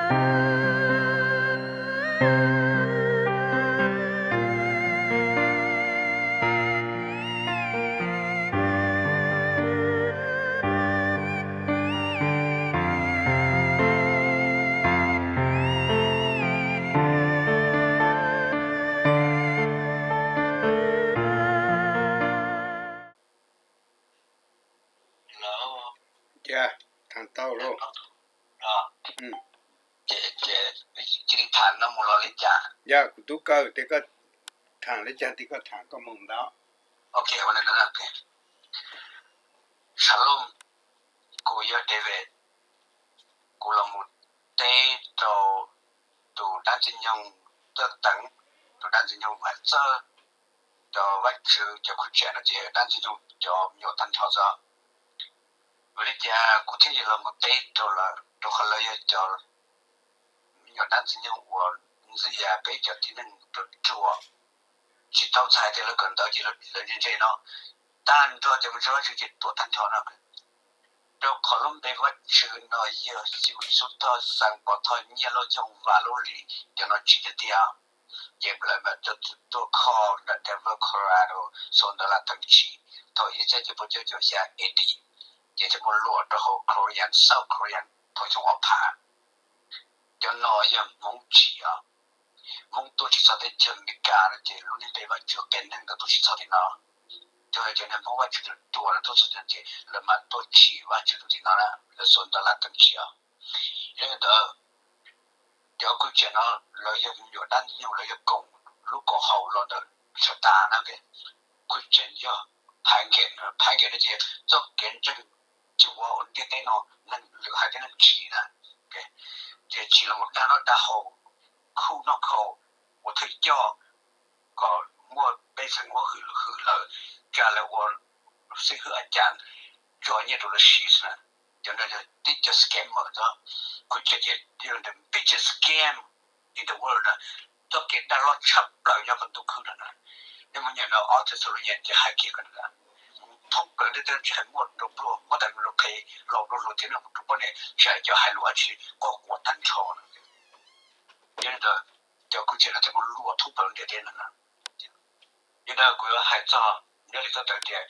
Cas thaam tau lauj? Yog kuv tub kawg tias koj thaam li cas tes koj thaam koj moog ntawd. Shalom, kuv yog David. Kuv los mus teb rau tus dlaab ntxwg nyoog Txawj Teev, tus dlaab ntxwg nyoog Vaaj Txawj, cov Vaajtswv cov khub tsam no ces dlaab ntxwg nyoog cov me nyuam tag nrho xwb. Vim li cas kuv thiaj yuav los mus teb rau lawv? Rau qhov lawv yog cov me nyuam dlaab ntxwg nyoog uas ntxias peb cov tib neeg ruam ruam, tsis tau txhais tias lawv kawm ntawv ces lawv ntse ntse no. Tag nrho cov me ntseeg Vaajtswv ces ruam tag nrho no. Rau qhov lub npe Vaajtswv no yog Yexus Khetos, Xaas Pov Thoj, Nyiaj Lauj Yoog, Vaam Lub Lis, cov no tsim tiag tiag. Ces lawv mam coj tuaj kho nram Denver, Colorado, xuas ntawv Latin tsim thaum ib txhiab cuaj pua cuaj caum xya A D, ces thiaj muaj luam rau hauv Korean, South Korean thaum xyoo ob phav. Cov no yog Hmoob tsim os. Hmoob tuaj tsim txog teb chaws Amelikas no ces lub neej peb Vaajtswv qee neeg ntawd tuaj tsim txog tim no. Cov, cov neeg Hmoob Vaajtswv ruam ruam no tuaj txog ces lawv mam tuaj tsim Vaajtswv rau tim no na, lawv xuas ntawv Latin tsim os. Yog li ntawd, cov khub tsam no lawv yog me nyuam dab ntxwg nyoog, lawv yog koom lub koom haum los ntawm Satas na. Khub tsam yog pagan, pagan no ces txoj kev ntseeg tsis ua ntiaj teb no, neeg lwm haiv tej neeg tsim na. Ces tsim los dag noj dag haus, khuj noj khaus, ua thawj coj kom muaj pej xeem muab hwm, hwm lawm, tsa lawv ua xib hwb a cas, tso nyiaj rau lawv siv xwb na. Cov no yog tib co scammer xwb. Khub tsam ces yog the biggest scam in the world na. Txoj kev dag loj tshaj plaws nyob rau ntuj khwb no na. Nej mus nyeem rau ob Thexalaunikee ces hais kiag ko na, thoob plaws ntiaj teb tsis hais muaj rau pluag, huab tais lus qhe los rau hluas thiab neeg rau poj niam, tsis hais cov hais lus dab tsi quaj quaj tag nrho na. Yog li ntawd, cov khub tsam no thiaj muaj luam thoob plaws ntiaj teb no na. Yog li ntawd kuv yuav hais txog nyob li txoj tawv tias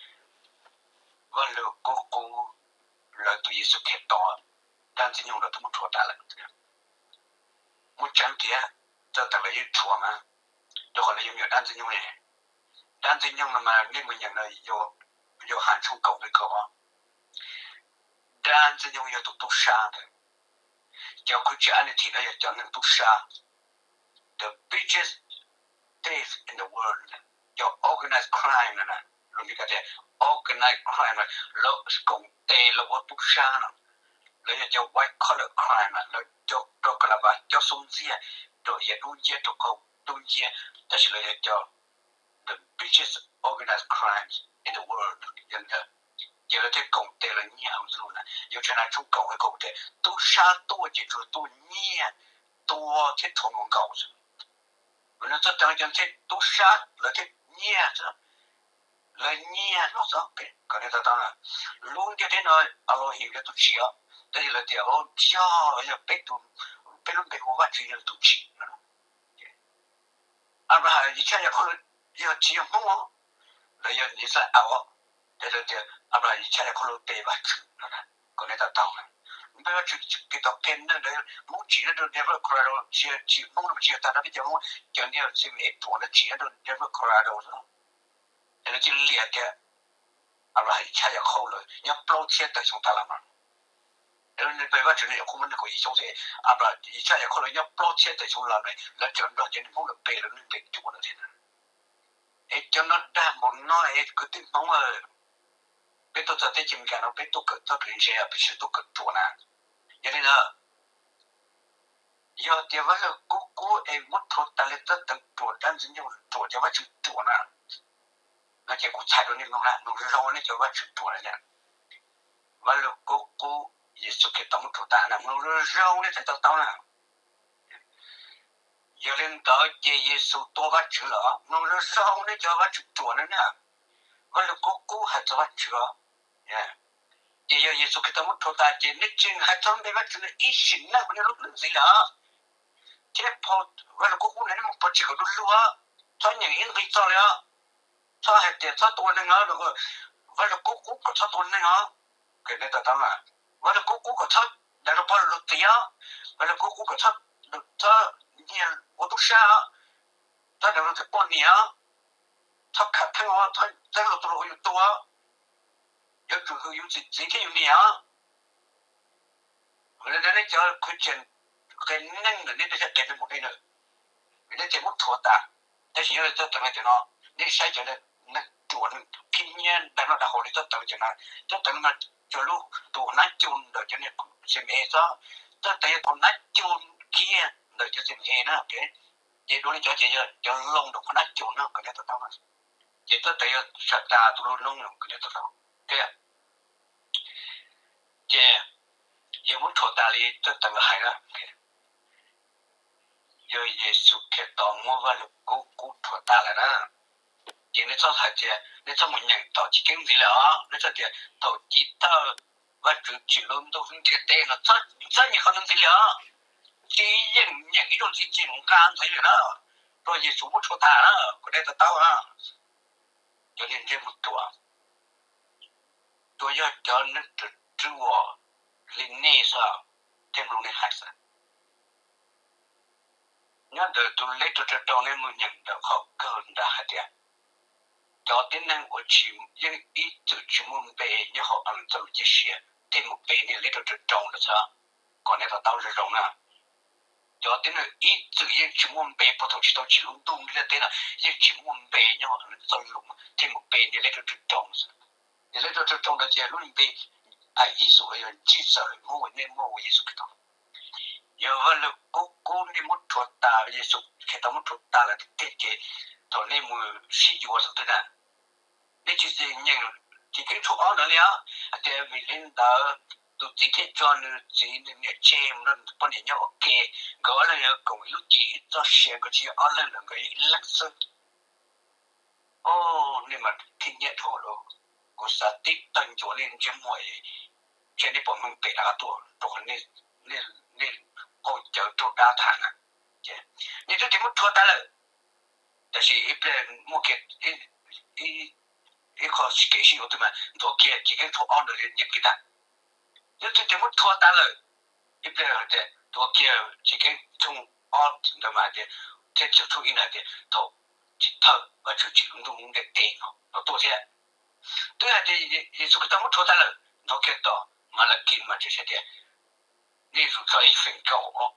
Vaj Lug Kub Kub lawv tus Yexus Khetos, dab ntxwg nyoog lawv twb muab rhuav tas lawm. Muaj tseeb tiag, txawj tas lawv yeej rhuav mas, rau qhov lawv yog me nyuam dab ntxwg nyoog ne. Dab ntxwg nyoog no mas nej mus nyeem no, Yauhas tshooj kaum nqe kaum, dab ntxwg nyoog yog tus tub sab ntawd. Cov khub tsam Anity no yog cov neeg tub sab, the biggest thief in the world, cov organized crime no na. Lus Meskas tias organized crime, lawv koom tes los ua tub sab no. Lawv yog cov white collar crime, lawv cov rau ka la vas cob xub ntxiag, rau iav dub nciab, rau qaug dub nciab, tab sis lawv yog cov the biggest organized crimes in the world. Yog li ntawd ces lawv thiaj koom tes los nyiag Hmoob Lug na. Yauhas tshooj kaum nqe kaum tias tub sab tuaj ces tsuas tuaj nyiag, tua thiab rhuav nkaus xwb. Lawv txoj cov, cov thiaj tub sab lawv thiaj nyiag xwb, lawv nyiag no xwb. Kom nej to taub na, lub ntiaj teb no Elohim yog tus tsim os, tab sis lawv tias yog, yog peb tus, peb lub npe hu Vajtswv yog tus tsim no. Anplahas, Yixaj, Yakhauj yog tsis yog Hmoob os, lawv yog Yixalayees os, ces lawv tias Anplahas, Yixaj, Yakhauj lawv pe Vajtswv no na. Kom nej to taub na, npe Vajtswv Khetos qhia neeg ntawd Hmoob tsim nyob rau Denver, Colorado, tsis, tsis Hmoob no tsis yog tag nrho peb cov Hmoob, cov niag txiv me es ruam ntawd tsim nyob rau Denver, Colorado xwb. Es lawv cia li liam tias Anplahas, Yixaj, Yakhauj lawv nyob plaub txhiab tawm xyoo tas los mas, es lub npe Vajtswv no yuav qhuab muaj nees nkaum yim xyoo xwb, Anplahas, Yixaj, Yakhauj lawv nyob plaub txhiab tawm xyoo los no lawv tseem nrog cov niag Hmoob lawv pe lawv lub npe ruam ntawd thiab na. Es cov no dag npaum no es kwv tij Hmoob, peb tuaj txog teb chaws Amelikas no peb tuaj kawm txoj kev ntse, peb tsis tuaj kawm ruam na. Yog li ntawd, yog tias Vaj Lug Kub Kub es muab rhuav tas li txoj teev ruam, dab ntxwg nyoog ruam, cov vaj tswv ruam na, no ces kuv txhais rau nej mloog na, mloog zoo zoo nej cov vaj tswv ruam na. Vaj Lug Kub Kub, Yexus Khetos muab rhuav tas na, mloog zoo zoo nej thiaj to taub na. Yog li ntawd ces Yexus tua Vajtswv lawm, mloog zoo zoo nej cov vaj tswv ruam na na. Vaj Lug Kub Kub hais txog Vajtswv os. Ces yog Yexus Khetos muab rhuav tas ces nej tsis hais txog npe Vajtswv no ib sim neej hauv nej lub hlwb ntxiv lawm. Thiab phau Vaj Lug Kub Qub no nej mus pov tseg kom du lug, txhob nyeem ib nqe txog li os. Txhob hais tias txhob tua neeg os, Vaj Lug Kub Qub kom txhob tua neeg os. Vaj Lug Kub Qub kom txhob daws luag pog luag tiv os. Vaj Lug Kub Qub kom txhob, txhob nyiag ua tub sab os. Txhob daws luag tus poj niam os. Txhob kham pheej os, txhob txeeb luag tus hluas ua yus tug os. Yuav tsum hwm yus txiv thiab yus niam os. Vim li ntawd nej cov khwv tseem qias neeg ntawm nej, nej thiaj qias peb mus li na, vim nej thiaj muab rhuav tas. Tab sis nyob li txoj teev tiam no, nej saib cov neeg ruam neeg khib nyiab dag noj dag haus li txoj teev tiam no, txoj teev no cov lub tus nab cub ntawm cov niag C M E xwb. Txoj teev yog tus nab cub kiag ntawm cov C M E na. Ces dua li cov ces yog cov loo nram qhov nab cub no kom nej to taub. Ces txoj teev yog Satas tus lub noob no kom nej to taub thiab. Ces yog muab rhuav tas li txoj teev hais na, yog Yexus Khetos muab Vaj Lug Kub Qub rhuav tas lawm na. Ces nej txhob hais tias, nej txhob mus nyeem tom Chiv Keeb ntxiv lawm os. Nej txhob tias thaum chiv thawj Vajtswv tsim lub ntuj ntiaj teb no, txhob nyeem qhov no ntxiv li os. Tsis yeej nyeem ib zaug ntxiv, tsis mus nqa ntxiv li na, rau Yexus muab rhuav tas na, kom nej to taub na. Cov niag ntsej muag ruam, tsuas yog cov neeg ruam ruam li nej xwb thiaj mloog nej hais xwb. Nyob ntawm tus Literature Rau nej mus nyeem ntawm qhov kawg nrad hais tias cov tib neeg uas tsis, yeej ib txwm tsis muaj npe nyob hauv Alas Txoj Lus Ciaj Sia thiaj mus pe niag Literature Rau ntawd xwb, kom nej to taub zoo zoo na. Cov tib neeg ib txwm yeej tsis muaj npe puag thaum tsis tau tsim lub ntuj ntiaj teb no, yeej tsis muaj npe nyob hauv Alas Txoj Lus thiaj mus pe niag Literature Rau xwb. Niag Literature Rau ntawd ces lub npe ais ib xus yog Ntsib Txawm Lwm Hmoob uas nej muaj ua Yexus Khetos. Yog Vaj Lug Kub Qub nej muab rhuav tas, Yexus Khetos muab rhuav tas lawm tiag tiag ces thaum nej mus sib yuav xwb twg na, nej tsis nyeem Chiv Keeb tshooj ob ntawd li os, hais tias vim li ntawd tus txiv thiaj tso nws txiv nws niam tseg mus nrog nws poj niam nyob ua ke, nkawd ob leeg yuav koom ib lub cev ib txoj sia, nkawd tsis yog ob leeg lawm, nkawd yog ib leeg xwb. Os, nej mas khib nyiab dhau lawm. Kuv xav tib tawg ncuav nej ntsej muag, ntshe nej pom meej pem rov qab tuaj, rau qhov nej qaug cawv raug dab tag na. Nej twb tias muab rhuav tas lawm, tab sis ib pliag muaj kiag ib qho kev sib yuav twg mas nthuav kiag Chiv Keeb tshooj ob ntawd nyeem kiag tag. Yog twb tias muab rhuav tas lawm, ib pliag tias nthuav kiag Chiv Keeb tshooj ob ntawd mas hais tias, thiab tshooj ib ntawd hais tias thaum chiv thawj Vajtswv tsim lub ntuj ntiaj teb no los tuaj thiab. Twb hais tias Yexus Khetos muab rhuav tas lawm, nthuav kiag tom Malakis mas tseem hais tias nej yuav tsum tso ib feem kaum os.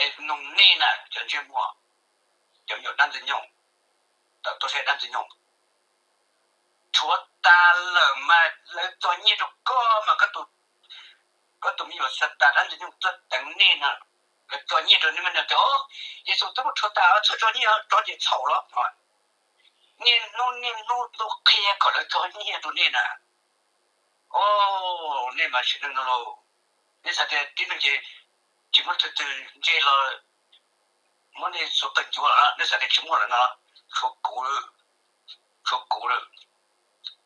Es noog nej na cov ntsej muag, cov me nyuam dab Ntxwg Nyoog, tawm tuaj saib dab Ntxwg Nyoog, rhuav tas lawm mas lawv txo nyiaj rau koj mas koj tus me nyuam Satas dab Ntxwg Nyoog txoj teev nej na, lawv txo nyiaj rau nej mas tias Yexus twb muab rhuav tas, txhob tso nyiaj, tso ces txhaum los. Niaj hnub niaj hnub tuaj qhia kom lawv txo nyiaj rau nej na. Os, nej mas sim neej no lauj, nej xav tias tib neeg ces tsis muaj tus twg ntse los muab nej xuas tawg ncuav lawm, nej xav tias tsis muaj lawm no, tshuav kuv, tshuav kuv lawm.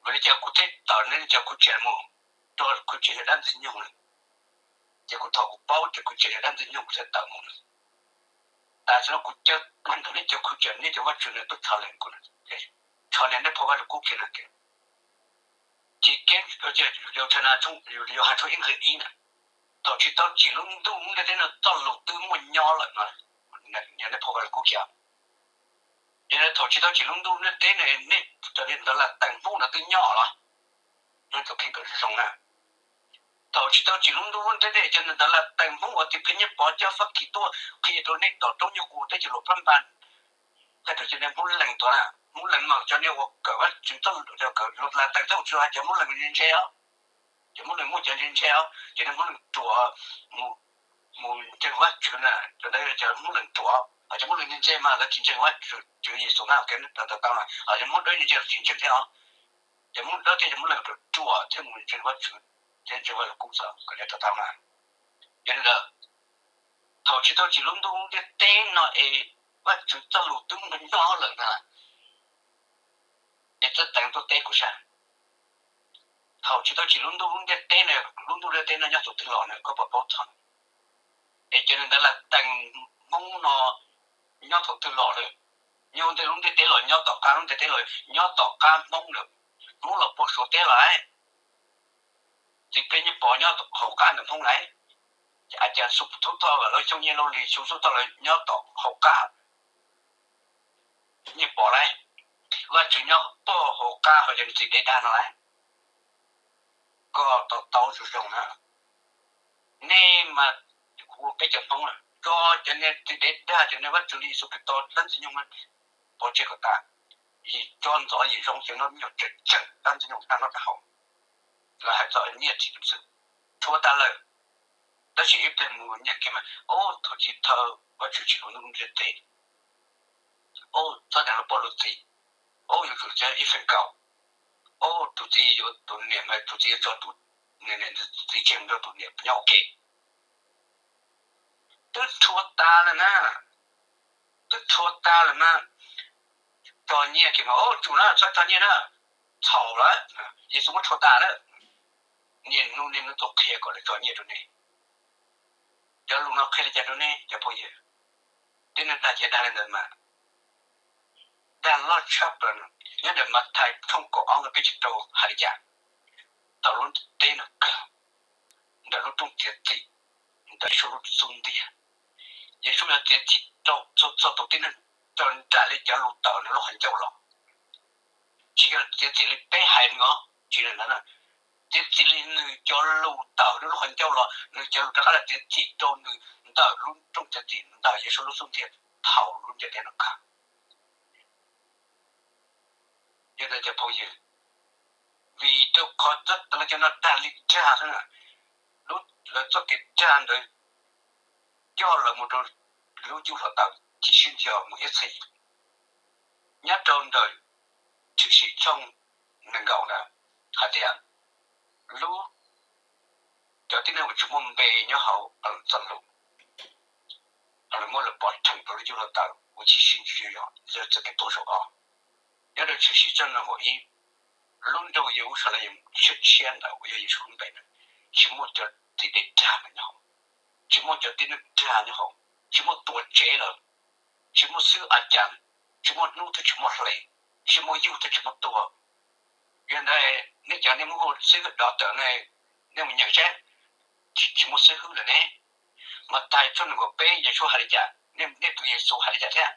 Vim li cas kuv thiaj tawm nej cov khub tsev mus, rau khub tsev yog dab Ntxwg Nyoog lawm. Ces kuv, thaum kuv paub tias khub tsev yog dab Ntxwg Nyoog kuv thiaj tawm mus. Tam sim no kuv caw tag nrho nej cov khub tsev, nej cov vaj tswv no tuaj challenge kuv, challenge nej phau Vaj Lug Kub kiag no. Ces kev, Yauhas tshooj ib nqe ib na, thaum tsis tau tsim lub ntuj lub ntiaj teb no txoj lus twb muaj nyob lawm no, nej phau Vaj Lug Kub kiag. Yog thaum tsis tau tsim lub ntuj lub ntiaj teb no nej cov niag ntawd las tees Hmoob no twb nyob los? Nyob tus kheej kom zoo na. Thaum tsis tau tsim lub ntuj lub ntiaj teb nej cov ntawd las tees Hmoob uas tiv pheej nyiaj pov coj Fab Kis tuaj qhia rau nej tom roob Nyuj Qus teb chaws Luas Phab Npas, qhia rau cov niag Hmoob Lees tuaj na. Hmoob Lees mas cov niag uas kawm Vajtswv txoj lus, kawm las tees txoj lus tsis hais cov Hmoob Lees ntse ntse os. Cov Hmoob Lees muaj cov ntse ntse os, cov niag Hmoob Lees ruam mus ntseeg Vajtswv na, cov ntawd cov Hmoob Lees ruam. Ho cov Hmoob Lees ntse ntse mas lawv tsis ntseeg Vajtswv, Tswv Yexus na, kev tau tau na. Ho cov Hmoob Dawb ntse ntse los tsis ntseeg thiab os. Cov Hmoob Dawb thiab cov Hmoob Lees ruam ruam thiaj mus ntseeg Vajtswv thiab ntseeg Vaj Lug Kub xwb, kom nej tau tau na. Yog li ntawd, thaum tsis tau tsim lub ntuj lub ntiaj teb no es Vajtswv txoj lus twb muaj nyob lawm na, es txawj teev tuaj teb kuv saib. Thaum tsis tau tsim lub ntuj lub ntiaj teb na, lub ntuj lub ntiaj teb no nyob thaum twg los na, koj puas paub txog? Es cov neeg ntawd lam teem Hmoob no nyob thaum twg los lawm? Nyob ntawm lub ntiaj teb los, nyob tom qab lub ntiaj teb los, nyob tom qab Hmoob lawm. Hmoob los puag Suav teb los, txiv plig Nyiaj Pov nyob hauv qab ntawm Hmoob lawm. Ces a cas Xub Thoj los, Xyooj Nyiaj Lauj Lis, Xub Thoj los nyob tom hauv qab Nyiaj Pov lawm. Vaj Tswv nyob puag hauv qab hauv cov txiv dev dag no lawm. Koj to taub zoo zoo na. Nej mas, ua peb cov Hmoob na, tso cov niag txiv dev dag cov niag Vaj Tswv li Yexus Khetos dab Ntxwg Nyoog mas pov tseg kom tas. Yim tso ntxov yim zoo xyov no me nyuam tseem tseem dab Ntxwg Nyoog dag noj dag haus. Lawv hais txog nyiaj txiag xwb, rhuav tas lawm. Tab sis ib pliag mus nyeem kiag mas, o, thaum chiv thawj Vaj Tswv tsim lub ntuj lub ntiaj teb, o, txhob dag luag pog luag txiv, o, yuav tsum txiav ib feem kaum, o, tus txiv yuav tus niam mas tus txiv yuav tso tus niam, tus txiv tseg mus nrog tus niam nyob ua ke. Twb rhuav tas lawm na, twb rhuav tas lawm mas tso nyiaj kiag mas, o, tsum na, txhob tso nyiaj na, txhaum lawm, Yexus muab rhuav tas na. Niaj hnub niaj hnub tuaj qhia kom lawv tso nyiaj rau nej. Cov lus no qhia li cas rau nej cov phooj ywg? Tib neeg dag ces dag li ntawd mas, dag loj tshaj plaws. Nyob ntawm Mathais tshooj kaum ob nqe peb caug rau hais li cas? Thaum lub ntiaj teb no kawg, ntawm lub rooj txiav txim, ntawm Yexus lub xub ntiag, Yexus yuav txiav txim rau txhua txhua tus tib neeg raws nraim li cov lus tawm nws lub qhov ncauj los. Tsis yog txiav txim li peb hais nws os, tsis yog li ntawd. Txiav txim li nws cov lus tawm nws lub qhov ncauj los, nws cov lus rov qab los txiav txim rau nws ntawm lub rooj txiav txim ntawm Yexus lub xub ntiag thaum lub ntiaj teb no kawg. Yog li ntawd cov phooj ywg, vim rau qhov txoj kev lawv cov no dag li dag xwb, lub lawv txoj kev dag ntawd coj lawv mus rau lub cuj hluav taws ci sib ntiag mus ib txhis. Nyob rau ntawm Tshwm Sim tshooj nees nkaum ntawd hais tias lub, cov tib neeg uas tsis muaj npe nyob hauv txoj lus, lawv muab lawv pov rhees rau lub cuj hluav taws uas ci sib ntiag, yog txoj kev tuag zaum ob. Nyob rau Tshwm Sim tshooj nees nkaum ib, lub nroog Yeruxalees tshiab tshiab ntawd uas yog Yexus lub npe ntawd, tsis muaj cov txiv dev dag lawm nyob hauv, tsis muaj cov tib neeg dag nyob hauv, tsis muaj tuam tsev lawm, tsis muaj xib hwb a cas, tsis muaj hnub thiab tsis muaj hli, tsis muaj yug thiab tsis muaj tuag. Yog ntawd nej cov nej muab hu xib hwb dov tawm ne, nej mus nyeem saib, tsis muaj xib hwb lawm ne. Mas Mathais tshooj nees nkaum peb Yexus hais li cas, nej tus Yexus hais li cas thiab?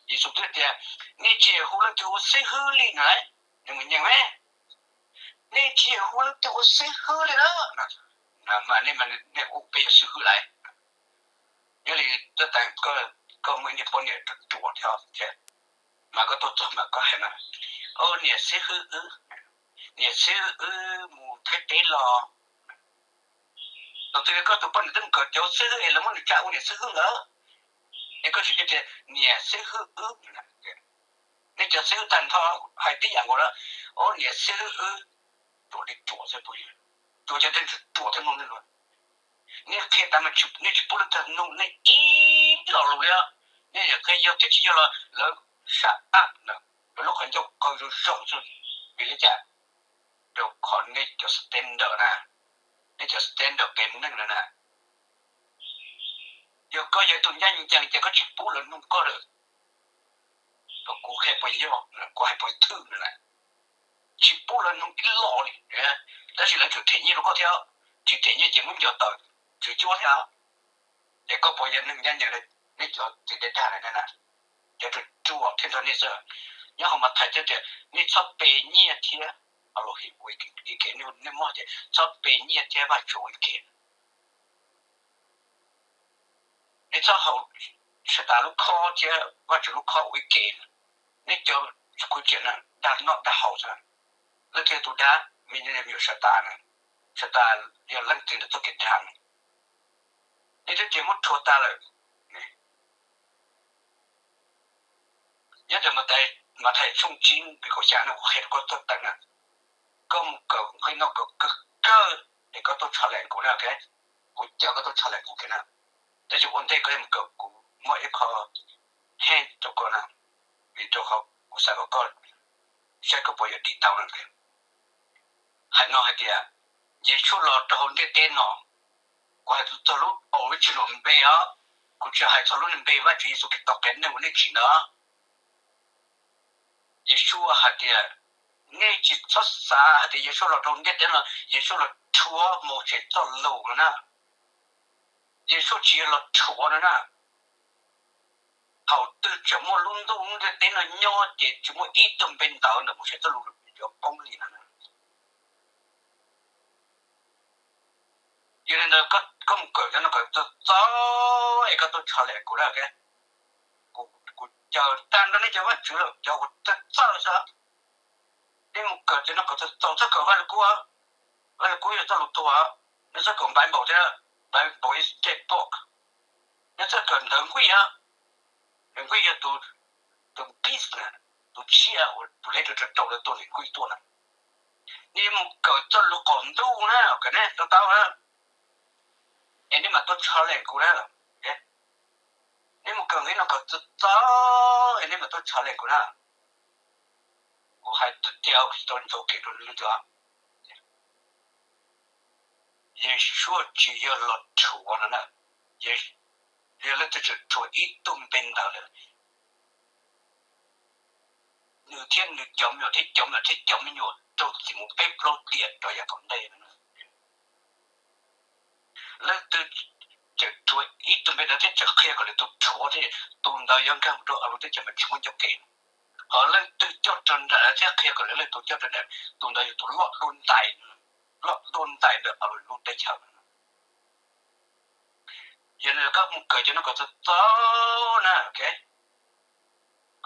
Yexus twb tias, nej tsis yog hu leej twg ua xib hwb li no, nej mus nyeem me, nej tsis yog hu leej twg ua xib hwb li na. Mas nej, nej hu peb yog xib hwb lawm. Yog li tuaj teem koj muaj ib niag poj niam ruam thiab, mas koj tuaj txog mas koj hais mas, o, niam xib hwb wb, niam xib hwb wb mus Thaib teb los. Tus twg koj tus poj niam twb mus kawm cov xib hwb es lawv muab nws tsa ua niam xib hwb lawm, es koj tsis tias niam xib hwb wb. Nej cov xib hwb tag nrho hais tib yam nkaus na, o, niam xib hwb wb. Ruam li ruam xwb phooj ywg, ruam cov tej ruam thiab mloog nej lus. Nej qhia tas mas nej tsis pub leej twg mloog nej ib lo lus li. Nej qhia yog thiab tsis yog los lawv sab ab ntawm lawv lub qhov ncauj qw zoo zoo xwb. Vim li cas? Rau qhov nej cov standard na, nej cov standard pem neej na na. Yog koj yog tus ncaj ncees ces koj tsis pub lawv mloog koj lawm. Kuv qhia puas yog, kuv hais puas thwj na. Tsis pub lawv mloog ib lo li. Tab sis lawv tseem them nyiaj rau koj thiab, tsis them nyiaj ces muab nco tawm tswv cuab thiab. Es koj puas yog neeg ncaj ncees li nej cov txiv dev dag lawm na? Cov ruam ruam thiab nrog nej xwb. Nyob hauv Mathais thiab tias nej txhob pe nyiaj thiab, los him ua ib ke, nej muab tias txhob pe nyiaj thiab Vaj Tswv ua ib ke. Nej txhob haus Satan lub khob thiab Vaj Tswv lub khob ua ib ke. Nej cov kuv tseem dag noj dag haus xwb. Leej twg yog tus dag? Me nyuam Satan na. Satan yog leej twg ntawm txoj kev dag na. Nej twb tias muab rhuav tas lawm. Nyob ntawm Mathais tshooj tsib nqe kaum xya no kuv qhia rau koj tuaj teev na. Koj mus kawm nqe no kom kawg kawg es koj tuaj tshov lees kuv na, ok? Kuv caw koj tuaj tshov lees kuv kiag na. Tab sis ua ntej koj yuav mus kawm kuv muaj ib qho hint rau koj na, vim rau qhov kuv xav kom koj saib koj puas yuav dim tau na, ok? Hais no hais tias Yeshua los rau hauv ntiaj teb no, kuv hais txog lub original npe os, kuv tsis hais txog lub npe Vajtswv Yexus Khetos qias neeg uas nej tsim ntawd. Yeshua hais tias, nej tsis txhob xav hais tias Yeshua los rau ntiaj teb no Yeshua los rhuav Mauxes txoj lus no na. Yeshua tsis yog los rhuav no na. Thaum twg tseem muaj lub ntuj lub ntiaj teb no nyob ces tsis muaj ib tug npe ntawd ntawm Mauxes txoj lus yuav poob li no na. Yog li ntawd koj mus kawm cov no kom txaus txaus es koj tuaj tshawb lees kuv na. Kuv caw tag nrho nej cov Vajtswv lawm cov uas txawj txawj xwb, nej mus kawm cov no kom txaus txaus, txhob kawm Vaj Lug Kub. Vaj Lug Kub yog txoj lus tuag, nej txhob kawm Bible thiab, Bible is dead book. Nej txhob kawm ntawv nkuj, ntawv nkuj yog tus, tus business, tus tsiaj uas tus leej twg rau rau lawv tua ntawv nkuj tuaj na. Nej mus kawm txoj lus qaum ntuj na, kawm nej to taub na, es nej mam tuaj tshawb lees kuv na. Nej mus kawm nqe no kom txaus txaus es nej mam tuaj tshawb lees kuv na. Kuv hais tias tau ntso kev rau leej twg. Yeshua tsis yog los rhuav no na. Yog leej twg tseem rhuav ib tug npe ntawd lawm, nws thiab nws cov me nyuam thiab cov me nyuam thiab cov me nyuam rau txim mus peb plaub tiam rau yav tom ntej. Leej twg tseem rhuav ib tug npe ntawd thiab tseem qhia kom lwm tus rhuav thiab, tus ntawd yuav nkag mus rau Avalon teb chaws mas tsis muaj ncauj kev. Ho leej twg coj raws nraim thiab qhia kom lwm leej twg coj raws nraim, tus ntawd yog tus loj dua ntais, loj dua ntais ntawm Avalon lub teb chaws. Yog li koj mus kawm cov no kom txaus txaus na,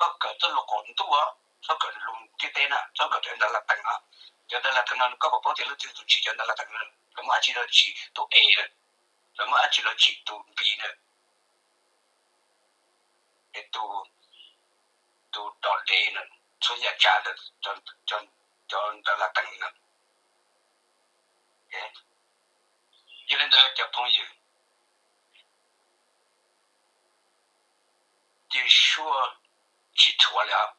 koj kawm txoj lus qaum ntuj, txhob kawm lus ntiaj teb na, txhob kawm cov ntawv Latin na. Cov ntawv Latin no koj puas paub tias leej twg tus tsim cov ntawv Latin na? Lawv muaj dab tsi los tsim tus A na, lawv muaj dab tsi los tsim tus B na, es tus, tus dom dev na, txhua yam tsav ntawm cov ntawv Latin na. Yog li ntawd cov phooj ywg, Yeshua tsis rhuav li os.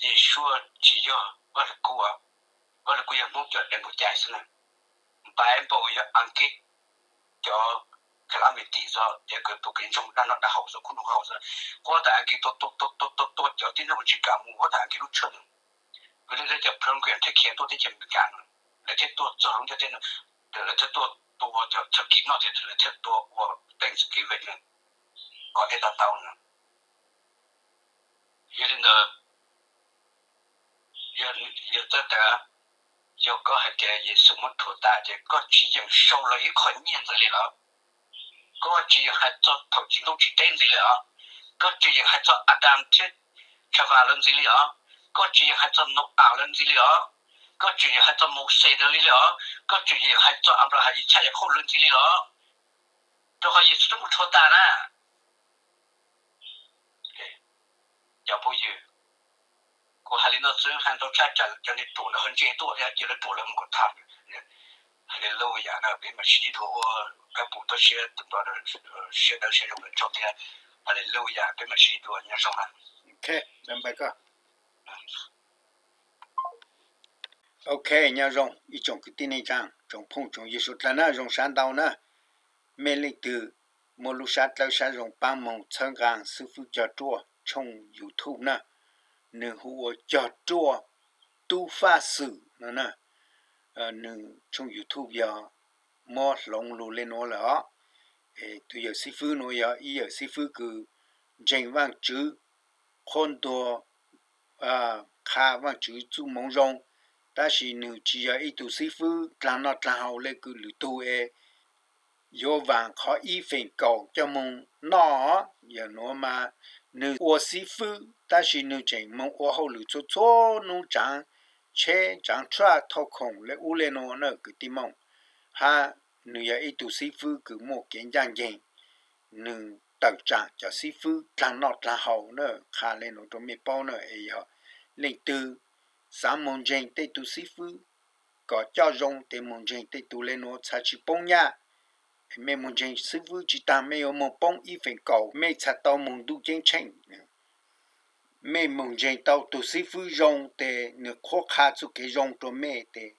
Yeshua tsis yog Vaj Lug Kub, Vaj Lug Kub yog Hmoob cov dev npaum cas xwb na. Bible yog Askiv cov calamity xwb, ces kws tus kev ntsoog dag noj dag haus xwb, kub noj haus xwb. Quab tas Askiv tua tua tua tua tua cov tib neeg uas tsis kam mus, quab tas Askiv lub tshawj ntawd, kws lawv cov program thiaj khiav tuaj teb chaws Amelikas no, lawv thiaj tuaj txog lub ntiaj teb no, lawv thiaj tuaj tua cov turkey noj tias lawv thiaj tuaj ua Thanksgiving no kom thiaj to taub no. Yog li ntawd, yog txawj tas, yog koj hais tias Yexus muab rhuav tas ces koj tsis yeem sau lawv ib qho nyiaj ntxiv li los? Koj tsis yeem hais txog thaum tsis ntuj tsis teb ntxiv li os? Koj tsis yeem hais txog Adam thiab Xav Vas lawv ntxiv li os? Koj tsis yeem hais txog Nau-as lawv ntxiv li os? Koj tsis yeem hais txog Mauxes lawv li li os? Koj tsis yeem hais txog Anplahas, Yixaj, Yakhauj lawv ntxiv li los? Rau qhov Yexus twb muab rhuav tas na. Cov phooj ywg, kuv hais li no xwb, hais ntau tshaj, tsam cov niag ruam lawv ho ntse tuaj thiab, cia lawv ruam lawv mus kom tag. Haleluya na, peb mam sib ntsib dua ua kab pum toj siab tus npawg siab dawb siab zoo lawm tsaug thiab. Haleluya, peb mam sib ntsib dua, nyob zoo na. Ok, nyob zoo ib tsoom kwv tij neej tsaa, tsoom phooj tsoom ywg suav dlawg na, zoo sab ntau na. Mej leej twg muaj lub sab dlawb sab zoo paab moog txhawb nqaa xib fwb Cog Ruaj tshooj YouTube na, nwg hu ua Cog Ruaj Tub Faj Xwm no na. Nwg tshooj YouTube yog muab hloov lug le nuav lawm os. Tus yawm xib fwb nuav yog ib yawm xib fwb kws ntseeg Vaajtswv, qhuab ntuas, qha Vaajtswv txuj moo zoo, tab sis nwg tsis yog ib tug xib fwb dlaag noj dlaag haus le kws lwm tug es yuav vaam qhov ib feem kaum coj moog noj. Yog nuav mas nwg ua xib fwb tab sis nwg tseem moog ua hauj lwm txhua txhua nub, tsaav tsheb tsaav truck thauj khoom le ub le nuav na kwv tij mooj. Hab nwg yog ib tug xib fwb kws muaj kev ncaaj nceeg, nwg tawm tsaam cov xib fwb dlaag noj dlaag haus na. Qha le nuav rua mej paub na, es yog leej twg xaav moog ntseeg tej tug xib fwb kom coj zoo, tes moog ntseeg tej tug le nuav txhad tsis poob nyaj. Mej moog ntseeg xib fwb tsis taag, mej yuav moog poob ib feem kaum, mej txhad tau moog ntuj ceeb tsheej. Mej moog ntseeg tau tug xib fwb zoo tes nwg qhuab qha txuj kev zoo rua mej tes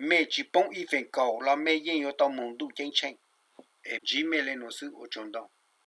mej tsi poob ib feem kaum los mej yeej yuav tau moog Ntuj Ceeb Tsheej. Es ntsib mej le nuav xwb, ua tsaug ntau.